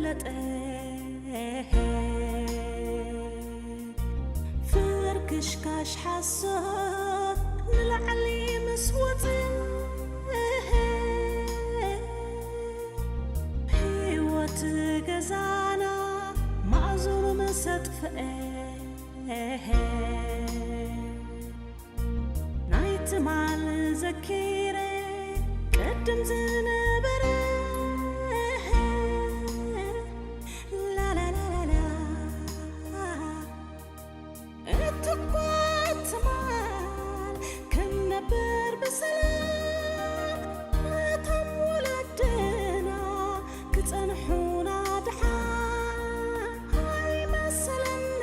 ለጠ ፍርክሽካሽ ሓሶት ንላዕሊ ምስ ወፀ ህይወት ገዛና ማእዝኑ ምስ ኣጥፍአ ናይ ትማል ዘኪረ ቅድም ዝነበረ ላላላላላ እትኳ ትማል ክንነብር ብሰላም እቶም ወለድና ክጸንሑና ድሓን ኣይመሰለኒ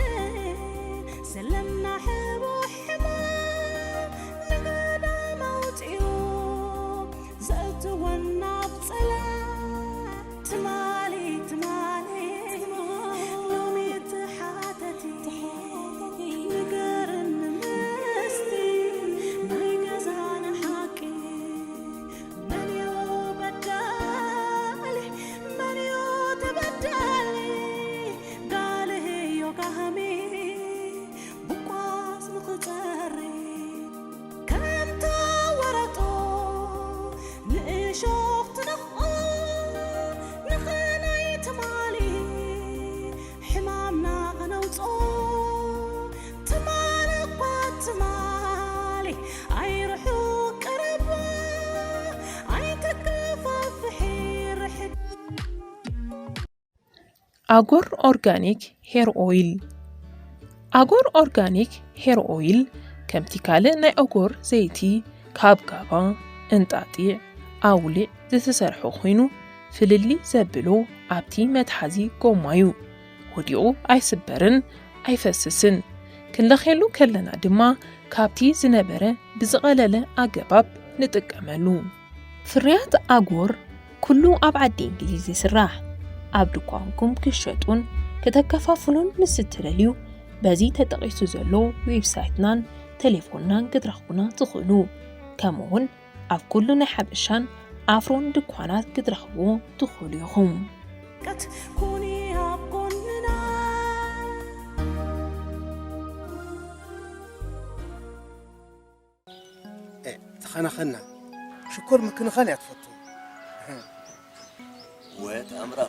ዘለና ሕቡሕ ሕማም ንገዳም ኣውጺኡ ዘእትወና ኣብ ጸላም ትማሊ ትማሊ ሎሚ ትሓተቲ ንገርኒ ምስቲ ናይ ገዛና ሓቂ መን እዩ በዳሊ መን እዩ ተበዳሊ ጋልህዮ ጋህሚ ብኳስ ንኽጸሪ ከምታ ወረጦ ንእሾኽ ትነኽኦ ንኽናይ ትማሊ ሕማምና ኸነውፅኦ ትማሊ እኳ ትማሊ ኣይርሑቕ ቀረባ ኣይተከፋፍሒ ርሕድ ኣጎር ኦርጋኒክ ሄር ኦይል። ኣጎር ኦርጋኒክ ሄር ኦይል ከምቲ ካልእ ናይ ኣጎር ዘይቲ ካብ ጋባ፣ እንጣጢዕ፣ ኣውሊዕ ዝተሰርሐ ኮይኑ ፍልልይ ዘብሎ ኣብቲ መትሓዚ ጎማ እዩ። ወዲቑ ኣይስበርን ኣይፈስስን። ክንለኽየሉ ከለና ድማ ካብቲ ዝነበረ ብዝቐለለ ኣገባብ ንጥቀመሉ። ፍርያት ኣጎር ኩሉ ኣብ ዓዲ እንግሊዝ ይስራሕ። ኣብ ድኳንኩም ክሸጡን ከተከፋፍሉን ምስ እትደልዩ በዚ ተጠቒሱ ዘሎ ዌብሳይትናን ቴሌፎንናን ክትረኽቡና ትኽእሉ። ከምኡውን ኣብ ኩሉ ናይ ሓበሻን ኣፍሮን ድኳናት ክትረኽብዎ ትኽእሉ ኢኹም። ቀት ኩኒ ኣብ ጎንና። ተኸናኸና ሽኮር ምክንኻን እያ ትፈቱ። ወ ተኣምራ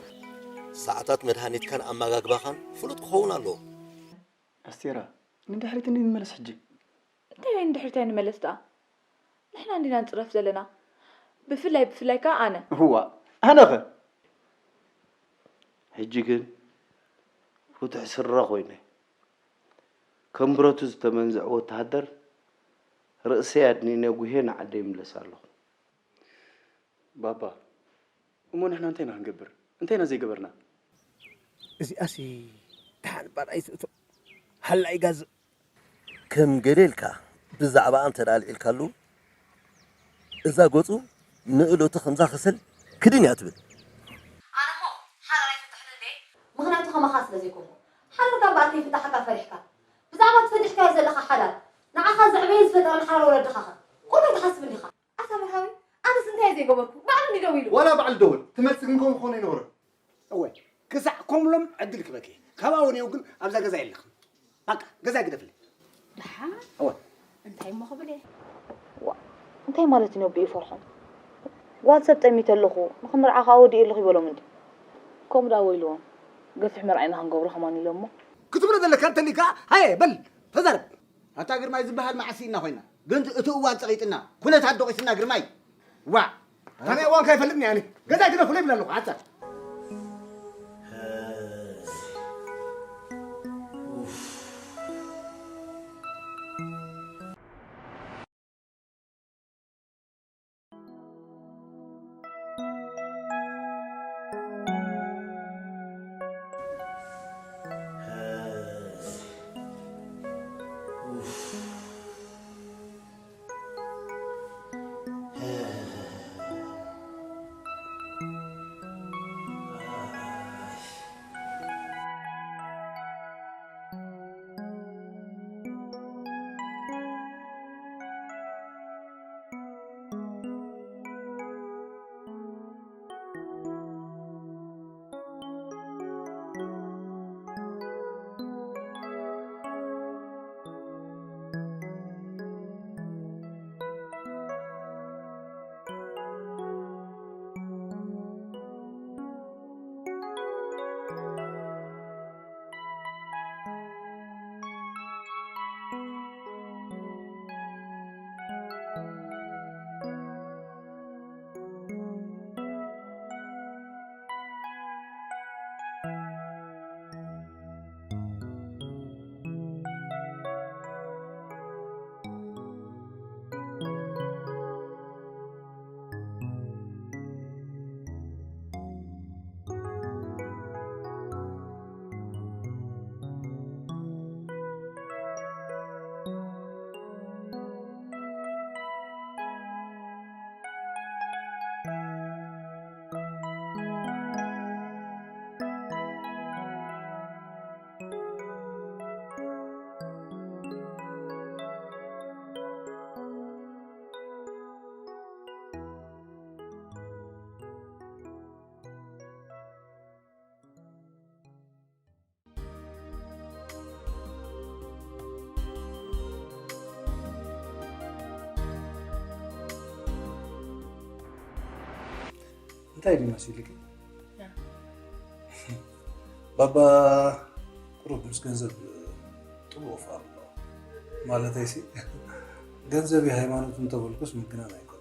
ሰዓታት መድሃኒትካን ኣመጋግባኻን ፍሉጥ ክኸውን ኣለዎ። ኣስቴራ ንድሕሪት እንዲ ንመለስ ሕጂ። እንታይ ናይ ንድሕሪት ኣይንመለስ ደኣ? ንሕና እንዲና ንፅረፍ ዘለና። ብፍላይ ብፍላይ ከኣ ኣነ። እዋ ኣነኸ ሕጂ ግን ፍቱሕ ስረ ኮይነ ከም ብረቱ ዝተመንዘዐ ወተሃደር ርእሰይ ኣድኒነ ጉሄ ንዓደይ ይምለስ ኣለኹ። ባባ እሞ ንሕና እንታይ ኢና ክንገብር? እንታይ ኢና ዘይገበርና? እዚኣሲ ደሓን ባር ኣይትእቶ ሃላይ ጋዝ ከም ገለ ኢልካ ብዛዕባኣ እንተ ኣልዒልካሉ እዛ ገጹ ንእለቱ ከምዛ ከሰል ክድን እያ ትብል። ኣነሞ ሓዳር ኣይፍታሕን እንዴ? ምኽንያቱ ከማኻ ስለ ዘይኮንኩ። ሓዳርካ እምበኣር ከይፍታሓካ ፈሪሕካ። ብዛዕባ እቲ ፈጢርካዮ ዘለኻ ሓዳር ንዓኻ ዘዕበየን ዝፈጠረን ሓዳር ወለድኻኸ ቁሩብ ኣይትሓስብን ዲኻ? ኣታ መርሃዊ ኣነስ እንታይ እየ ዘይገበርኩ? ባዕሉ እንዲ ደዊሉ። ዋላ ባዕሉ ደወል ትመጽእ ግን ከምኡ ክኾን ኣይነበሮን። እወ ክሳዕ ኮምሎም ዕድል ክበኪ። ካብኣ ወንየው ግን ኣብዛ ገዛ የለኽን። ባቃ ገዛ ግደፍለይ። ደሓን እወ እንታይ እሞ ክብል እየ? ዋእ እንታይ ማለት እዩ ነቦ ይፈርሖም? ጓል ሰብ ጠሚተ ኣለኹ ንኽምርዓ ከኣ ወዲኤ ኣለኹ ይበሎም እንድዩ። ከምኡ ደኣ ወይልዎም ገፊሕ መርዓ ኢና ክንገብሮ ከማን ኢሎሞ። ክትብሎ ዘለካ እንተሊካ ሃየ በል ተዛረብ። ኣታ ግርማይ ዝበሃል መዓስ ስኢንና ኮይና ግን እቲ እዋን ጸቒጥና ኩነታት ደቒሱና ግርማይ። ዋእ ከመይ እዋንካ ይፈልጥኒ ኣነ ገዛ ግደፉለይ ይብል ኣለኹ ዓጻ። እንታይ ድዩ መሲልኪ? ባባ ቁሩብ ምስ ገንዘብ ጥቡቕ ፍቕሪ ኣለዎ። ማለተይሲ፣ ገንዘብ እዩ ሃይማኖት እንተበልኩስ ምግናን ኣይኮነን።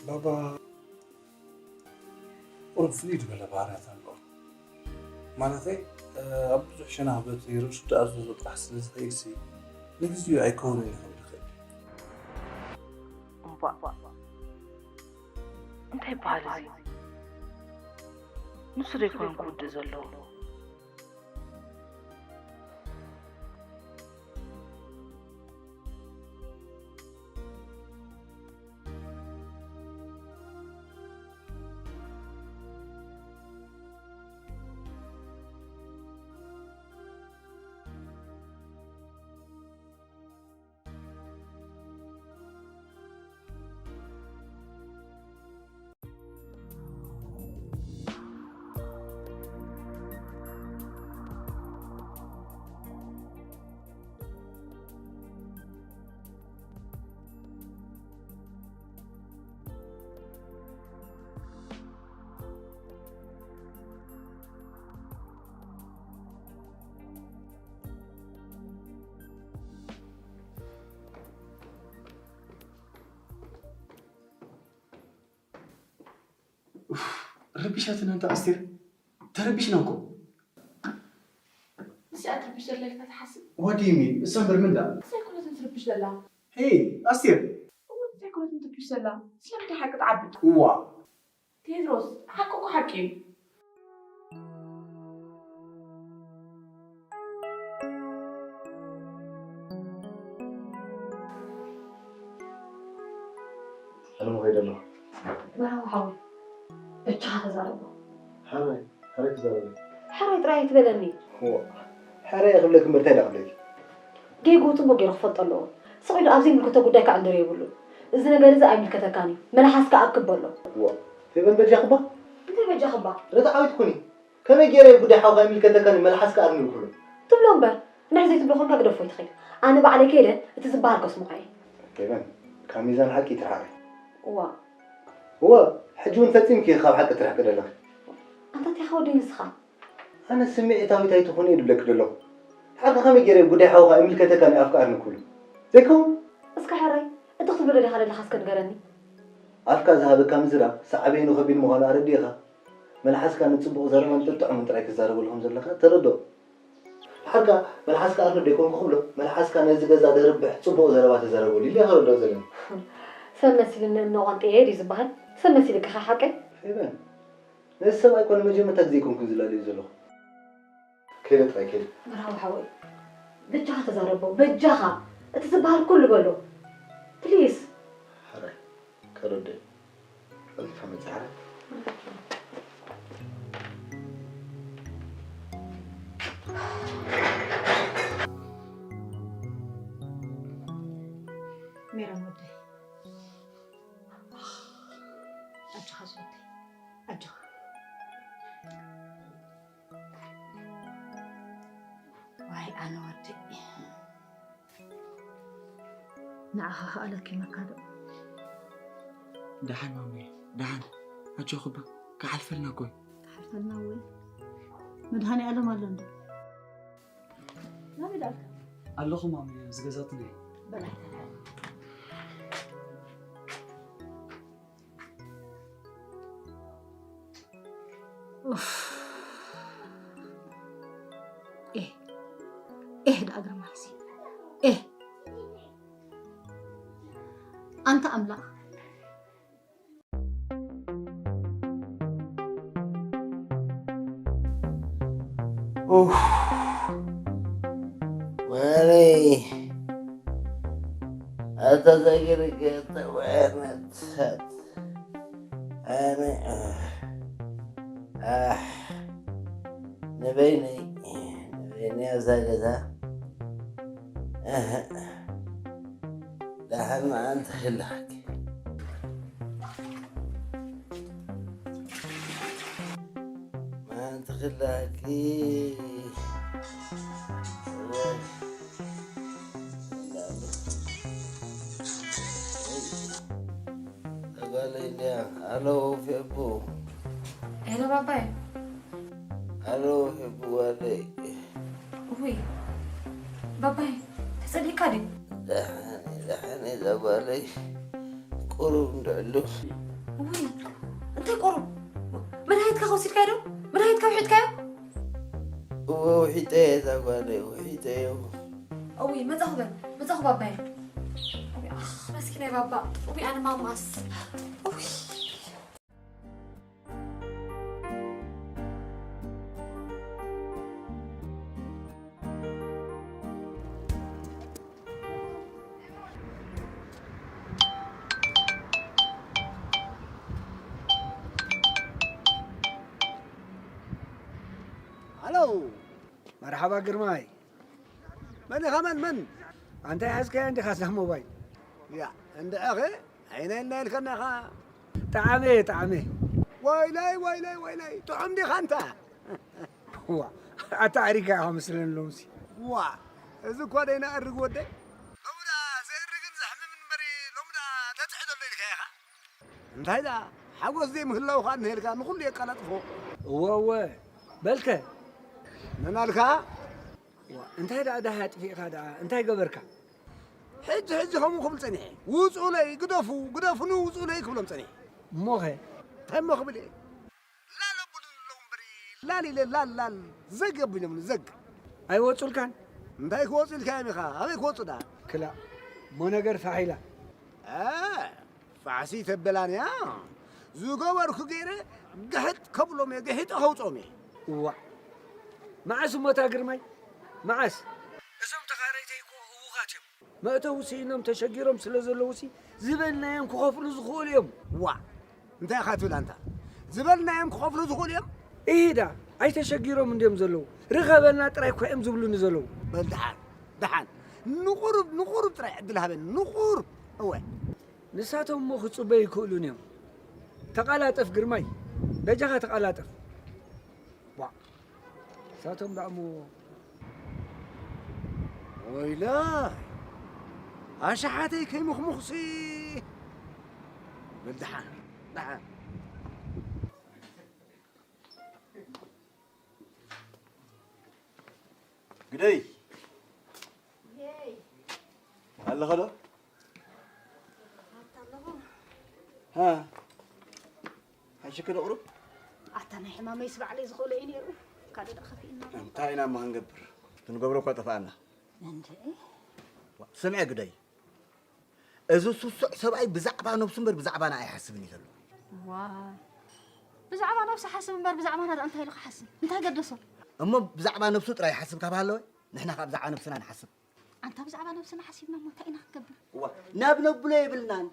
ባባ ቁሩብ ፍልይ ዝበለ ባህርያት ኣለዎ። ማለተይ፣ ኣብ ብዙሕ ሸናኽበት ርእሱ ዝኣዘዞ ጥራሕ ስለ ዝኸይድሲ፣ ንግዚኡ ኣይከውንን ይኸውን ይኽእል። እምቧእ፣ እንታይ ይበሃል እዚ? ንሱ ዶ ይኮን ክውድእ ዘለዎ? ረቢሻትና እንተ ኣስቴር፣ ተረቢሽና እኮ። ንስኣ ትርብሽ ዘላ ኢልካ ትሓስብ? What do you mean? እሳ እምበር ምን ደኣ? ንሳ ኣይኮነትን ትርብሽ ዘላ። ሄይ፣ ኣስቴር! እወ፣ ንሳ ኣይኮነትን ትርብሽ ዘላ። ስለምንታይ ሓቂ ትዓብድ? እዋ። ቴድሮስ፣ ሓቂ እኮ ሓቂ እዩ። ኣለሙ ከይደ ኣለኹ። መርሃዊ ሓወይ፣ በጃኻ ተዛረቦ። ሓራይ፣ ሓራይ ክዛረብ እየ። ሓራይ ጥራይ ኣይትበለኒ። እዋ፣ ሓራይ እየ ክብለኪ እምበር እንታይ ደኣ ክብለኪ? ጌግኡ ጽቡቕ ገይሩ ክፈልጦ ኣለዎ። ስቕ ኢሉ ኣብ ዘይምልከቶ ጉዳይ ክዕንድር የብሉን። እዚ ነገር እዚ ኣይምልከተካን እዩ። መልሓስካ ኣክብ በሎ። እዋ፣ ፌቨን በጃኺ እባ። እንታይ በጃኺ እባ? ርትዓዊት ኩኒ። ከመይ ገይረ ጉዳይ ሓውካ ይምልከተካን እዩ መልሓስካ ኣርንብ ክብሎ? ትብሎ እምበር፣ እንድሕር ዘይትብሎ ኮንካ ግደፎ ኣይትኽእል። ኣነ ባዕለይ ከይደ እቲ ዝበሃል ከስምዖ እየ። ፌቨን፣ ካብ ሚዛን ሓቂ ይትርሓቂ። እዋ። እወ፣ ሕጂ እውን ፈጺምኪ ኢኺ ካብ ሓቂ ትርሕቂ ዘለኺ። ኣንታ እንታይ ኢኻ ወዲ ንስኻ? ኣነ ስምዒታዊት ኣይትኹኒ እየ ዝብለኪ ዘለኹ። ሓቂ ከመይ ገይረ ጉዳይ ሓውካ ኣይምልከተካን እዩ ኣፍካ ኣርንብ ክብሎ? ዘይከውን። እስከ ሕራይ፣ እቲ ክትብሎ ዲኻ ዘለኻ እስከ ንገረኒ። ኣፍካ ዝሃበካ ምዝራብ ሳዕቤኑ ከቢድ ምዃኑ ኣረዲእኻ፣ መልሓስካ ንጽቡቕ ዘረባን ጥጥዑምን ጥራይ ክትዛረበሉ ከም ዘለካ ተረድኦ። ድሓር ከኣ መልሓስካ ኣርንብ ደይኮንኩ ክብሎ፣ መልሓስካ ነዚ ገዛ ደርብሕ ጽቡቕ ዘረባ ተዛረበሉ ኢለ እየ ክረድኦ ዘለኒ። ሰብ መሲልኒ እኖ ቋንጥየ ድዩ ዝበሃል? ሰብ መሲልካ ኢኻ ሓቀይ? ፌቨን፣ ነዚ ሰብኣይ እኮ ንመጀመርታ ግዜ ኣይኮንኩን ዝላለዮ ዘለኹ። ከይደ ጥራይ ከይደ። መርሃዊ ሓወይ፣ በጃኻ ተዛረቦ፣ በጃኻ። እቲ ዝበሃል ኩሉ በሎ። ፕሊስ። ሕራይ፣ ከረድእ። ቀልጢፋ መጽእ ሕራይ። ሜሮን ወደይ። ኣጆኻ ዝወደይ። ኣጆኻ። ዋይ ኣነ ወደይ። ንዓኻ ከኣ ለኪመካ ዶ? ደሓን ማመይ፣ ደሓን። ኣጆኺ እባ፣ ክሓልፈልና እኮ እዩ። ክሓልፈልና ወይ? መድሃኔ ኣለም ኣሎ እንዶ? ናበይ ደኣልካ? ኣለኹ ማመይ፣ ኣብዚ ገዛትና እየ። በል ኣይተርሕቕ። ኡፍ። ኤህ፣ ኤህ ደኣ ግርማይሲ። ኤህ። ኣንታ ኣምላኽ። ኡፍ። ወይኔ። ኣታ ዘግርገ ተወነት። ኣነ፣ ኣሕ፣ ንበይነይ፣ ንበይነይ ኣብዛ ገዛ። ኣህ። ደሓን መዓልቲ ክህልሓኪ። መዓልቲ ክህልሓኪ። እዋይ። ጓለይ እንድያ። ሃሎ፣ ፌቡ። ሄሎ፣ ባባይ። ሃሎ፣ ፌቡ ጓለይ። ውይ፣ ባባይ፣ ተጸሊእካ ድዩ? ደሓን፣ ደሓን፣ እዛ ጓለይ። ቁሩብ እንድዕሉ። ውይ፣ እንታይ ቁሩብ? መድሃኒትካ ከወሲድካዮ ዶ? መድሃኒትካ ውሒጥካዮ? እወ፣ ውሒጠዮ፣ እዛ ጓለይ፣ ውሒጠዮ። እውይ፣ መጻኹ በል፣ መጻኹ ባባይ። እውይ፣ ኣኽ፣ መስኪናይ ባባ። እውይ፣ ኣነ ማማስ። እውይ። ሃሎ፣ መርሓባ ግርማይ። መን ኢኻ? መን፣ መን? ኣንታ ሓዝካያ እንዲኻ እዛ ሞባይል? ያ፣ እንድዕኸ፣ ዓይነይ እናይልከና ኢኻ። ጣዕመ፣ ጣዕመ። ወይለይ፣ ወይለይ፣ ወይለይ፣ ጥዑም ዲኻ ኣንታ? ዋ፣ ኣታ ኣሪጋ ኢኻ መስለኒ ሎምሲ። ዋ፣ እዚ እኳ ደይና ኣርግ ወደይ። ሎምዳ ዘይእርግን ዘሕምምን እምበሪ፣ ሎምዳ ተትሕደሎ ኢልካ ኢኻ። እንታይ ደኣ፣ ሓጎስ ዘይምህላው ኸኣ እንሄልካ ንኹሉ የቀላጥፎ። እወ፣ እወ፣ በልከ። መን ኣልካ? ዋ፣ እንታይ ደኣ ደሃይ ኣጥፊእካ ደኣ፣ እንታይ ገበርካ? ሕጂ፣ ሕጂ ከምኡ ክብል ጸኒሐ። ውጹለይ፣ ግደፉ፣ ግደፉኒ፣ ውጹለይ ክብሎም ጸኒሐ። እሞኸ? እንታይ እሞ ክብል እየ? ላል ኣቡሉኒ ኣለዉ እምበሪ፣ ላል ኢለ፣ ላል፣ ላል፣ ዘግ ኣቢሎምኒ፣ ዘግ። ኣይወጹልካን? እንታይ ክወጹ ኢልካዮም ኢኻ? ኣበይ ክወጹ ደኣ? ክላእ፣ እሞ ነገር ፋሕ ኢላ። እ፣ ፋሕሲ ተበላንያ። ዝገበርኩ ገይረ ግሕጥ ከብሎም እየ፣ ግሒጠ ከውፅኦም እየ። እዋእ፣ መዓስ እሞ እታ ግርማይ? መዓስ? እዞም ተኻረይተይ እኮ ህዉኻት እዮም። መእተዊ ስኢኖም ተሸጊሮም ስለ ዘለዉሲ ዝበልናዮም ክኸፍሉ ዝኽእሉ እዮም። ዋእ፣ እንታይ ኢኻ ትብል ኣንታ? ዝበልናዮም ክኸፍሉ ዝኽእሉ እዮም? ኢሂዳ፣ ኣይተሸጊሮም እንድዮም ዘለዉ። ርኸበልና ጥራይ እኮ እዮም ዝብሉኒ ዘለዉ። በል ደሓን፣ ደሓን። ንቑሩብ፣ ንቑሩብ ጥራይ ዕድል ሃበኒ፣ ንቑሩብ። እወ። ንሳቶም እሞ ክጽበዩ ይክእሉን እዮም። ተቓላጠፍ ግርማይ፣ በጃኻ ተቓላጠፍ። ዋእ፣ ንሳቶም ደኣ እሞ ወይለይ፣ ኣሽሓተይ ከይምኽሙኽሲ። በል ደሓን፣ ደሓን። ግደይ። የይ። ኣለኸ ዶ? ኣታ ኣለኹ። ሃ። ሓሽከ ዶ ቁሩብ? ኣታ ናይ ሕማመይስ ባዕለይ ዝኽእሎ እዩ ነይሩ። ካልእ ደኣ ከፊእና ኣሎ። እንታይ ኢና እሞ ክንገብር? እቲ ንገብሮ እኳ ጠፍኣና። እንድዒ። ዋ፣ ስምዒ ግደይ። እዚ ስሱዕ ሰብኣይ ብዛዕባ ነብሱ እምበር ብዛዕባና ኣይሓስብን እዩ ዘሎ። ዋይ። ብዛዕባ ነብሱ ሓስብ እምበር ብዛዕባና ደኣ እንታይ ኢሉ ክሓስብ? እንታይ ገደሶ? እሞ ብዛዕባ ነብሱ ጥራይ ይሓስብ ካብ ሃለወ፣ ንሕና ከኣ ብዛዕባ ነብስና ንሓስብ። ኣንታ ብዛዕባ ነብስና ሓሲብና እሞ እንታይ ኢና ክንገብር? እዋ፣ ናብ ነብሎ የብልናን።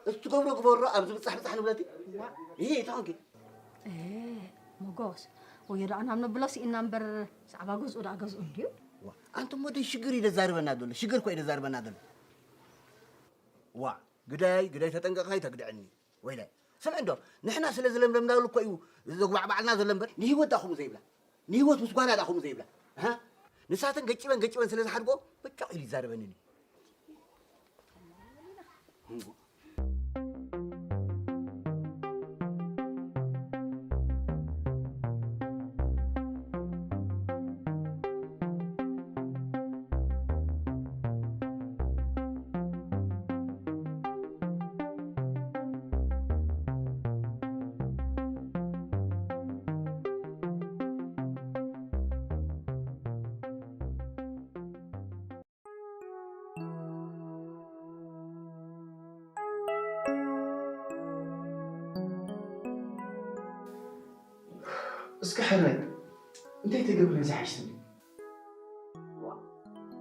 እሱ ትገብሮ ግበሮ፣ ኣብ ዝብጻሕ ብጻሕ ንብለቲ። እዋ። ይሄ ይታወቂ። እ፣ ሞጎስ፣ ወዮ ደኣ ናብ ነብሎ ስኢና እምበር ብዛዕባ ገዝኡ ደኣ ገዝኡ እንድዩ። እዋ፣ ኣንቱም ወደይ ሽግር እዩ ደዛርበና ዘሎ፣ ሽግር እኮ እዩ ደዛርበና ዘሎ። እዋ፣ ግዳይ፣ ግዳይ ተጠንቀቕ፣ ኣይተግድዐኒ። ወይለ፣ ስምዒ እንዶ፣ ንሕና ስለ ዝለምለምናሉ እኮ እዩ ዘጉባዕባዕልና ዘሎ እምበር፣ ንህይወት ደኣ ከምኡ ዘይብላ። ንህይወት ምስ ጓላ ደኣ ከምኡ ዘይብላ። ኣሃ? ንሳተን ገጭበን ገጭበን ስለ ዝሓድጎ፣ በጫቕ ኢሉ ይዛረበኒ። እስከ ሕራይ፣ እንታይ ተገብረ ዝሓይሽ ትብሊ? ዋ፣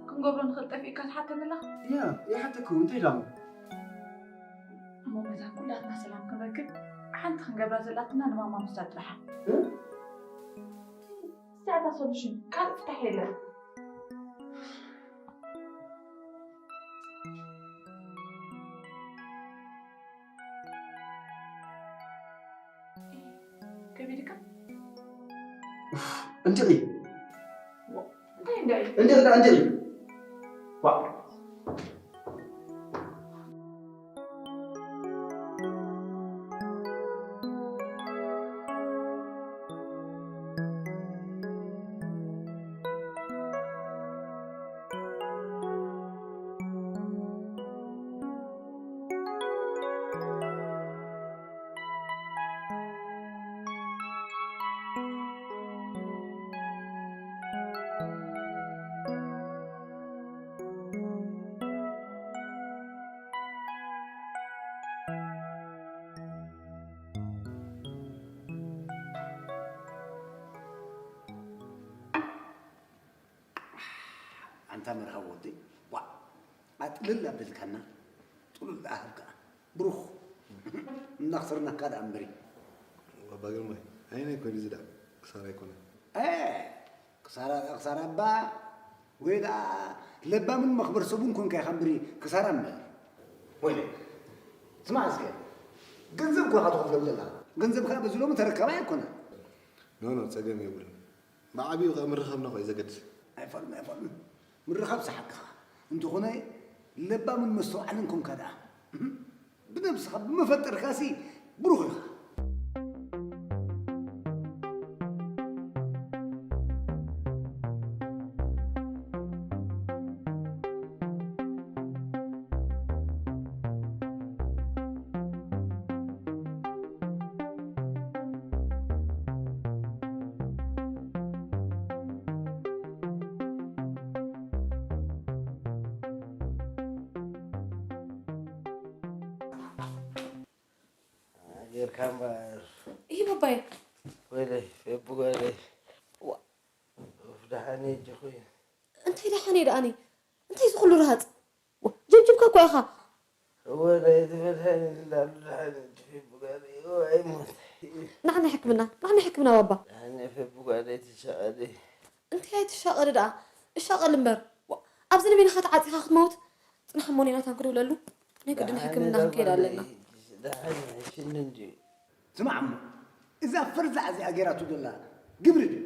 ክንገብሮ ንኽእል ጠፊእካ ትሓተኒ ኣለኻ? ያ፣ ይሓተኩ፣ እንታይ ኢላሞ? እሞ መታን ኩላትና ሰላም ክንረክብ ሓንቲ ክንገብራ ዘላትና ንማማ ምስዳድ ጥራሕ። እ? እዚኣ እታ ሶሉሽን፣ ካልእ ፍታሕ የለን። እንዲዒ እንታይ እንዳይ እንዲዒ እንዲዒ ዋ ኣንታ መርሃዊ ወደይ፣ ዋእ፣ ኣጥልል ኣቢልካና፣ ጥሉል ደኣ ሃብካ። ብሩኽ፣ እናኽሰርናካ ደኣ እምበሪ። ኣባ ግርማይ፣ ኣየናይ ኮይኑ እዚ ደኣ ክሳራ ኣይኮነን። እ፣ ክሳራ፣ ክሳራ እባ፣ ወይ ደኣ ለባምን መኽበር ሰቡን ኮንካ ኢኻ እምበሪ፣ ክሳራ እምበር። ወይለይ፣ ስማዕ እስከ፣ ገንዘብ እኮ ኢኻ ትኸፍሎም ዘለኻ። ገንዘብካ በዚ ሎሚ ተረካባይ ኣይኮነን። ኖ፣ ኖ፣ ጸገም የብሉን። ብዓቢኡ ከኣ ምርኻብና እኮ እዩ ዘገድስ። ኣይፋሉን፣ ኣይፋሉን። ምርኻብ ሰሓቅኻ። እንተኾነ ለባምን መስተውዓልን ኮንካ ደኣ። እህ፣ ብነብስኻ፣ ብመፈጠርካሲ ብሩኽ ኢኻ። ጌርካ እምበር። ይህ ባባይ። ወይለይ፣ ፌቡ ጓለይ። ዋ። ኡፍ፣ ደሓን እየ እጆኹ። እንታይ ደሓን እየ ደኣኒ? እንታይ እዚ ኩሉ ረሃጽ? ጀብጅብካ እኮ ኢኻ። እወ፣ ናይ እቲ መድሃኒት እንዳሉ ደሓን እየ ፌቡ ጓለይ። እወ፣ ኣይሞት። ንዓኒ ሕክምና፣ ንዓኒ ሕክምና ባባ። ደሓን እየ ፌቡ ጓለይ፣ ትሻቐሊ። እንታይ ኣይትሻቐሊ ደኣ? እሻቐል እምበር። ዋ፣ ኣብዚ ንበይንኻ ተዓጺኻ ክትመውት? ጽናሕ እሞ ንናታን ክድውለሉ። ናይ ግድን ሕክምና ክንከይድ ኣለና። ደሓን ሽኒ እንድዩ። ስማዕ እሞ፣ እዛ ፈርዛዕ እዚኣ ገይራቱ ዘላ ግብሪ ድዩ?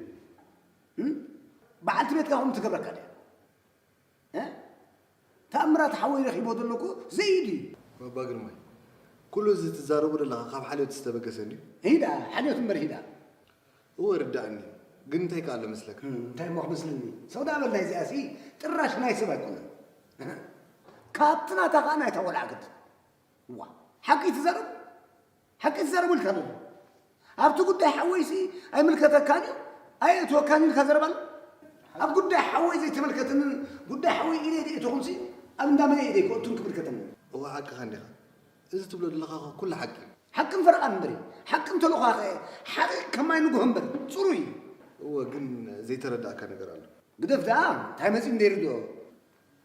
እም? በዓልቲ ቤትካ ከምኡ ትገብረካ ድያ? እ? ተኣምራት ሓወይ ረኺቦ ዘሎ እኮ ዘይኢድ እዩ። ባባ ግርማይ፣ ኩሉ እዚ ትዛረቦ ዘለኻ ካብ ሓልዮት ዝተበገሰ እንድዩ? ሂዳ፣ ሓልዮት እምበር ሂዳ። እወ፣ ርዳእኒ። ግን እንታይ ከ ኣሎ መስለካ? እም፣ እንታይ እሞ ክመስለኒ? ሰው ደኣ በል ናይዚኣሲ ጥራሽ ናይ ሰብ ኣይኮነን። ካብቲ ናታ ከኣ ናይታ ቆልዓ ግድ። ዋ፣ ሓቂ ትዛረብ? ሓቂ ትዛረብ ኢልካ ኣለኹ። ኣብቲ ጉዳይ ሓወይሲ ኣይምልከተካን እዩ፣ ኣየእትወካን እዩ ኢልካ ዘረባ ኣሎ? ኣብ ጉዳይ ሓወይ ዘይተመልከተንን ጉዳይ ሓወይ ኢለ ደእተኹምሲ ኣብ እንዳ መን እየ ደይከእቱን ክምልከተኒ? እወ፣ ሓቅኻ እንዲኻ። እዚ ትብሎ ዘለኻ እኮ ኩሉ ሓቂ እዩ። ሓቅን ፈረቓን እምበር እዩ። ሓቂ እንተልኳኸ ሓቂ ከማይ ንግሆ እምበር ጽሩይ እዩ። እወ፣ ግን ዘይተረዳእካ ነገር ኣሎ። ግደፍ ደኣ፣ እንታይ መጺኡ እንደ ይርድኦ?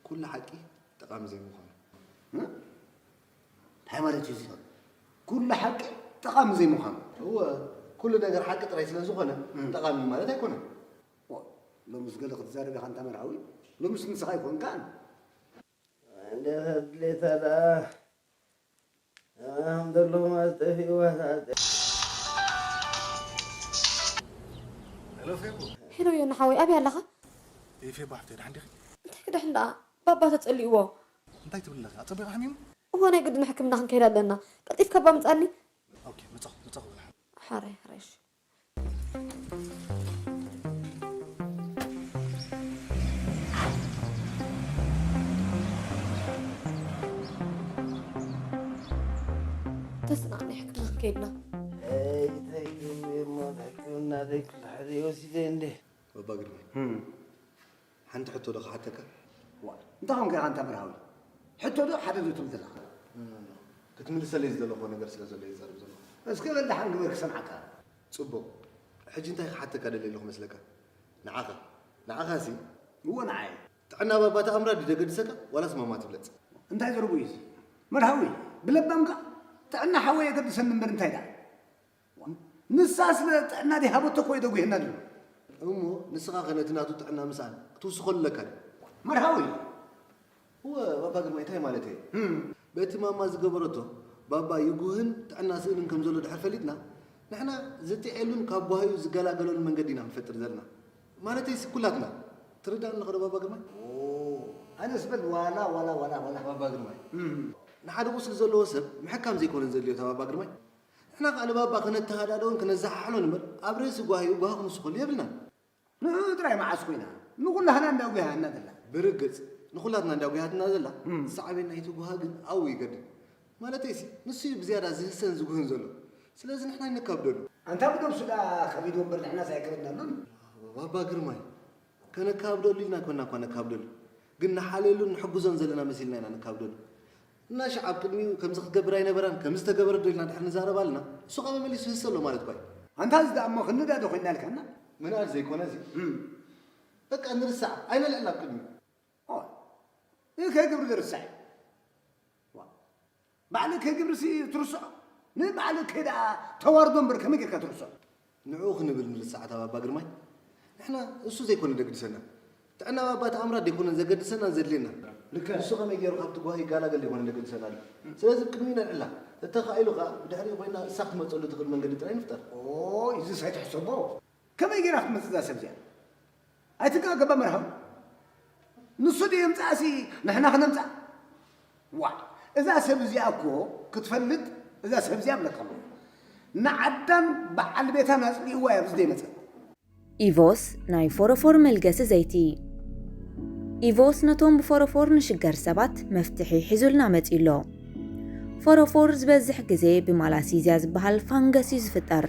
ኩሉ ሓቂ ጠቓሚ ዘይምዃኑ። እ? እንታይ ማለት እዩ እዚ? ኩሉ ሓቂ ጠቓሚ ዘይምዃኑ። እወ፣ ኩሉ ነገር ሓቂ ጥራይ ስለ ዝኾነ እም። ጠቓሚ ማለት ኣይኮነን። ዋ፣ ሎምስ ገለ ክትዛረብ ኢኻ ኣንታ መርሃዊ? ሎምስ ንስኻ ኣይኮንካን። እንዴት ኣድሌታ ደኣ? ኣም ዘለኹም ኣስጠፊእዋ ሰዓት። ሄሎ ፌቡ። ሄሎ ዮና ሓወይ፣ ኣበይ ኣለኻ? እይ ፌቡ ሓፍተይ፣ ደሓን ዲኺ? እንታይ ክድሕን ደኣ? ባባ ተጸሊእዎ። እንታይ ትብል ኣለኺ? ኣጸቢቑ ሓሚሙ? እወ፣ ናይ ግድን ሕክምና ክንከይድ ኣለና። ቀልጢፍካ እባ ምጻኒ። ኦኬ፣ መጻኹ፣ መጻኹ። ሓራይ፣ ሓራይ፣ እሺ። ተስናኒ ሕክምና ከይድና። ኣይ፣ እንታይ ክገብር እሞ፣ ሕክምና ደይ ክልሕዚ ወሲደ እንዴ? ባባ ግርማይ፣ እም። ሓንቲ ሕቶ ዶ ክሓተካ? ዋ፣ እንታይ ኾንካ ኢኻ ኣንታ መርሃዊ? ሕቶ ዶ ሓደ ዶ ትብል ዘለኻ? ኖ፣ ኖ፣ ኖ። ክትምልሰለይ ዝደለኹዎ ነገር ስለ ዘሎ እየ ዝዛረብ ዘለኹ። እስከ በል ደሓን ግበር ክሰምዓካ። ጽቡቕ። ሕጂ እንታይ ክሓተካ ደልየ ኣለኹ መስለካ? ንዓኻ። ንዓኻሲ? እወ፣ ንዓይ። ጥዕና ባባ ተኣምራ ድዩ ደገድሰካ ዋላስ ማማ ትብለጽ? እንታይ ዘረቡ እዩ እዚ? መርሃዊ፣ ብለባምካ ጥዕና ሓወይ የገድሰኒ እምበር እንታይ ደኣ? ንሳ ስለ ጥዕና ደይሃበቶ እኮ እዩ ደጒህና ዘሎ። እሞ ንስኻ ኸ ነቲ ናቱ ጥዕና ምስኣን ክትውስኸሉ ኣለካ ድዩ? መርሃዊ። እወ፣ ባባ ግርማይ፣ እንታይ ማለት እየ? እም። በቲ ማማ ዝገበረቶ፣ ባባ ይጉህን ጥዕና ስእንን ከም ዘሎ ድሕር ፈሊጥና፣ ንሕና ዝጥዔሉን ካብ ጓሂኡ ዝገላገለሉ መንገዲ ኢና ንፈጥር ዘለና። ማለተይሲ ኩላትና። ትርዳእኒ ኸዶ ባባ ግርማይ? ኣነስ በል ዋላ ዋላ ዋላ ዋላ። ባባ ግርማይ። ንሓደ ቁስሊ ዘለዎ ሰብ ምሕካም ዘይኮነን ዘድልዮ እታ ባባ ግርማይ። ንሕና ከኣ ንባባ ከነተሃዳደኦን ከነዘሓሕሎን እምበር ኣብ ርእሲ ጓሂኡ ጓሂ ክንስኸሉ የብልናን። ንዑ ጥራይ መዓስ ኮይና ንኹላህና እንዳጉሃና ዘላ። ብርግጽ ንኹላትና እንዳጉሃትና ዘላ። ሳዕቤን ናይቲ ጉሃ ግን ኣብኡ ይገድል። ማለተይሲ ንሱ እዩ ብዝያዳ ዝህሰን ዝጉህን ዘሎ። ስለዚ ንሕና ይነካብደሉ። ኣንታ ብነብሱ ደኣ ከቢድ ወንበር ንሕናስ ኣይከበድናሉን። ባባ ግርማይ፣ ከነካብደሉ ኢልና ኮና እኳ ነካብደሉ፣ ግን ንሓልየሉን ንሕግዞን ዘለና መሲልና ኢና ነካብደሉ። እና ሽዓ ኣብ ቅድሚኡ ከምዚ ክትገብር ኣይነበራን፣ ከምዚ ተገበረ ዶ ኢልና ድሕር ንዛረብ ኣለና፣ እሱ ኸኣ መመሊሱ ህሰ ኣሎ ማለት እኳ እዩ። ኣንታ እዚ ደኣ እሞ ክንዳዶ ኮይና ኢልካና? ምንኣድ ዘይኮነ እዚ። በቃ ንርሳዕ፣ ኣይነልዕል ኣብ ቅድሚኡ። ኦ፣ ይህ ከግብር ዝርሳዕ እዩ። ዋ፣ ባዕልከ ግብርሲ ትርስዖ? ንባዕልከ ደኣ ተዋርዶ እምበር ከመይ ጌርካ ትርስዖ? ንዕኡ ክንብል ንርሳዕ እታ ባባ ግርማይ? ንሕና እሱ ዘይኮነ ደግድሰና። ጥዕና ባባ ተኣምራት ደይኮነን ዘገድሰናን ዘድልየና። ልክዕ። ንሱ ከመይ ገይሩ ካብቲ ጓሂ ይጋላገል ደይኮነን ዘገድሰና ኣሎ። ስለዚ ብቅድሚኡ ነልዕላ። እተኻኢሉ ከኣ ብድሕሪኡ ኮይና እሳ ክትመጸሉ ትኽእል መንገዲ ጥራይ ንፍጠር። ኦይ፣ እዚስ ኣይትሕሰቦ። ከመይ ጌራ ክትመጽእ እዛ ሰብ እዚኣ? ኣይትንቀቐባ መርሃዊ። ንሱ ድዩ የምጽኣሲ ንሕና ክነምጽኣ? ዋእ፣ እዛ ሰብ እዚኣ እኮ ክትፈልጥ እዛ ሰብ እዚኣ እብለካ ኣለኹ። ንዓዳን በዓል ቤታን ኣጽሊእዋ እያ ኣብዚ ዘይመጸት። ኢቮስ ናይ ፎሮፎር መልገሲ ዘይቲ። ኢቮስ ነቶም ብፎሮፎር ንሽገር ሰባት መፍትሒ ሒዙልና መጺኡ ኣሎ። ፎሮፎር ዝበዝሕ ግዜ ብማላሲዝያ ዝበሃል ፋንገስ እዩ ዝፍጠር።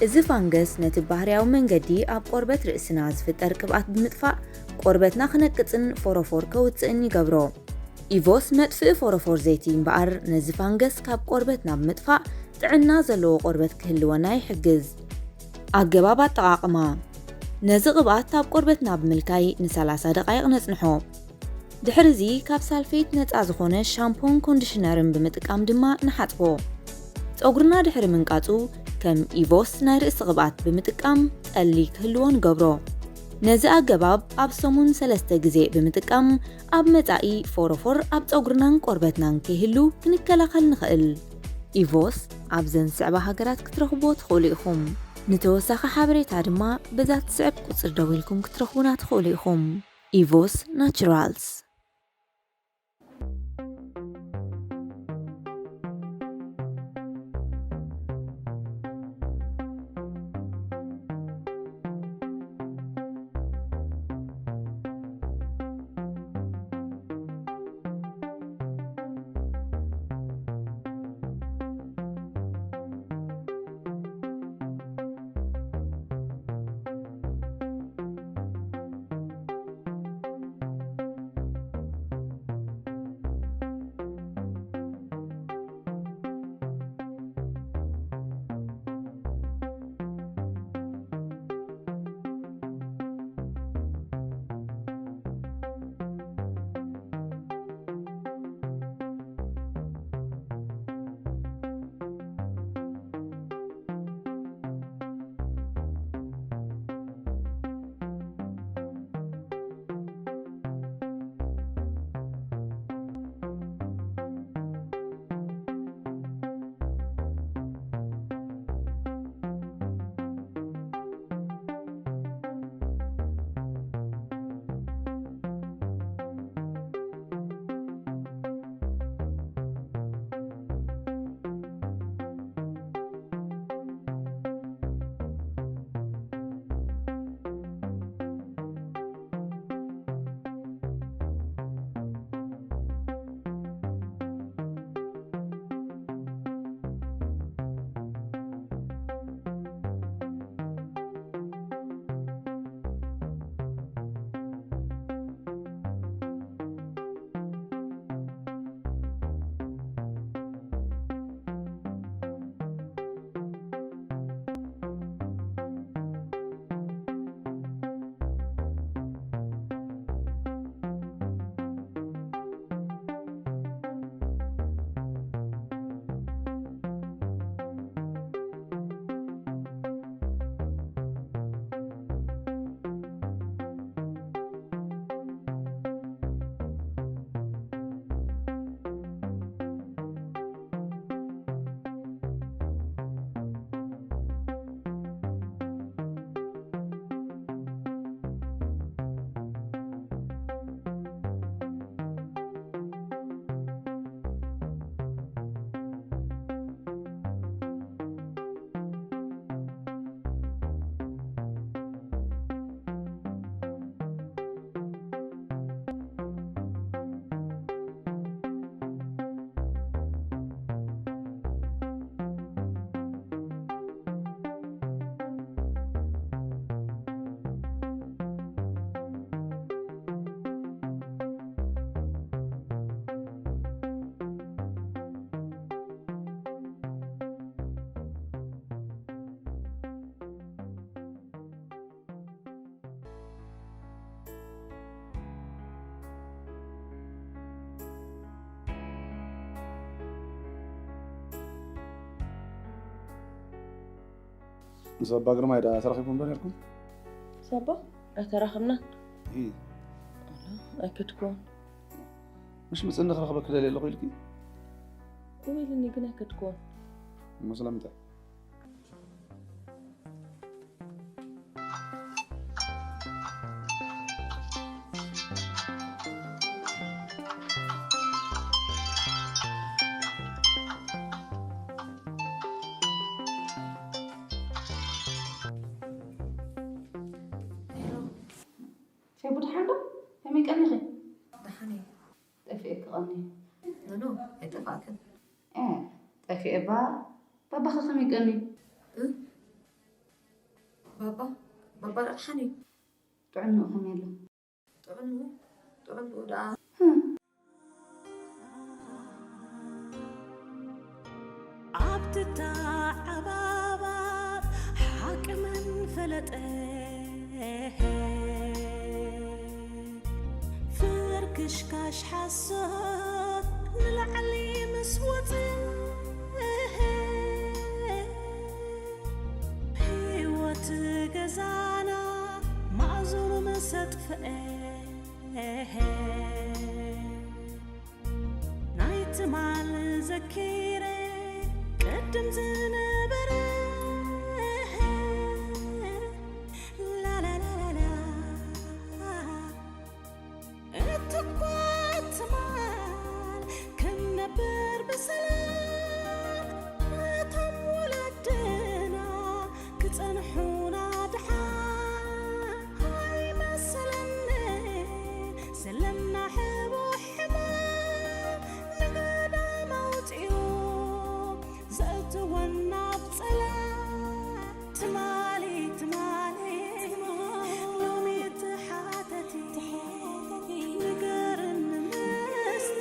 እዚ ፋንገስ ነቲ ባህርያዊ መንገዲ ኣብ ቆርበት ርእስና ዝፍጠር ቅብኣት ብምጥፋእ ቆርበትና ክነቅጽን ፎሮፎር ከውጽእን ይገብሮ። ኢቮስ መጥፍኢ ፎሮፎር ዘይቲ እምበኣር ነዚ ፋንገስ ካብ ቆርበትና ብምጥፋእ ጥዕና ዘለዎ ቆርበት ክህልወና ይሕግዝ። ኣገባብ ኣጠቓቕማ። ነዚ ቅብኣት ኣብ ቆርበትና ብምልካይ ንሰላሳ ደቓይቕ ነጽንሖ። ድሕርዚ ካብ ሳልፌት ነጻ ዝኾነ ሻምፖን ኮንዲሽነርን ብምጥቃም ድማ ንሓጽቦ። ጸጉርና ድሕሪ ምንቃጹ ከም ኢቮስ ናይ ርእሲ ቅብኣት ብምጥቃም ጠሊ ክህልዎ ንገብሮ። ነዚ ኣገባብ ኣብ ሰሙን ሰለስተ ግዜ ብምጥቃም ኣብ መጻኢ ፎሮፎር ኣብ ጸጉርናን ቆርበትናን ከይህሉ ክንከላኸል ንኽእል። ኢቮስ ኣብዘን ዝስዕባ ሃገራት ክትረኽብዎ ትኽእሉ ኢኹም። ንተወሳኺ ሓበሬታ ድማ በዛ ትስዕብ ቁጽሪ ደዊልኩም ክትረኽቡና ትኽእሉ ኢኹም። ኢቮስ ናቹራልስ። ምስ ኣባ ግርማይ ዳ ተራኺብኩም ዶ ነርኩም? ሳባ ኣይተራኸብናን። እይ፣ ኣይከድኩን። ምሽ ምጽኒ ክረኽበኪ ደልየ ኣለኹ ኢልኪ? እወ ኢልኒ ግን ኣይከድኩን። እሞ ስለምንታይ? ሸቡ ደሓን ዶ? ከመይ ቀኒኺ? ደሓን እየ። ጠፊኤኪ ቀኒ። ኖኖ፣ ኣይጠፋእክን። እ፣ ጠፊኤ ባ፣ ባባኸ ከመይ ቀኒ? እ? ባባ፣ ባባ ደሓን እዩ። ጥዕንኡ ከመይ ኣሎ? ጥዕንኡ፣ ጥዕንኡ ደኣ ህም፣ ኣብቲ ተዓባባብ ሓቂ መን ፈለጠ? ፍርክሽካሽ ሓሶት ንላዕሊ ምስ ወፀ፣ ህይወት ገዛና ማእዝኑ ምስ ኣጥፍአ፣ ናይ ትማል ዘኪረ ቅድም ዝነበረ፣ ላላላላላ፣ እቲ እኳ ትማል ክንነብር ብሰላም ነቶም ወለድና ክጸንሑና ድሓን ኣይመሰለኒ። ዘለና ሕቡእ ሕማም ንገዳም ኣውጺኡ ዘእትወና ኣብ ጸላም። ትማሊ ትማሊ ሎሚ ተሓተቲ ንገርኒ ምስቲ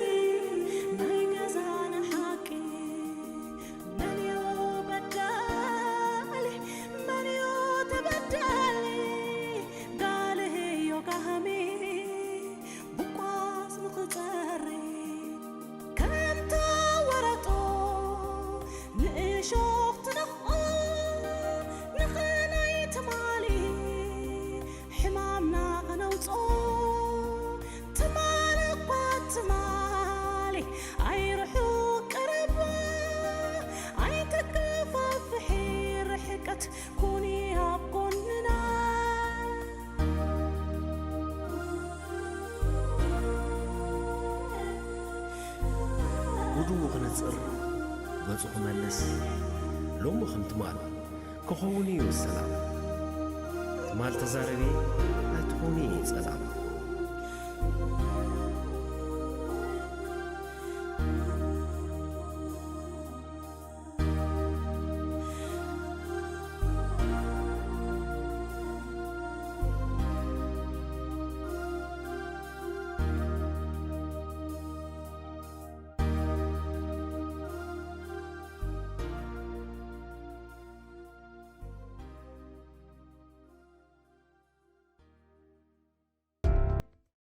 ናይ ገዛና ሓቂ። መን እዩ በዳሊ? መን እዩ ተበዳሊ? ጋልህዮ ጋህሚ ብቋስ ንኽጸሪ ከምታ ወረጦ ንእሾኽ ትነኽኦ ንኽናይ ትማሊ ሕማምና ኸነውፅኦ ትማል እኳ ትማሊ ኣይርሑ ቀረባ ኣይተከፋፍሒ ርሕቀት ኩኒ ኣብ ጎንና። ጉድኡ ክነጽር ገጹ ክመልስ ሎሚ ከም ትማል ክኸውን እዩ ሰላም። ትማል ተዛረቢ ኣይትኾኒ ጸላ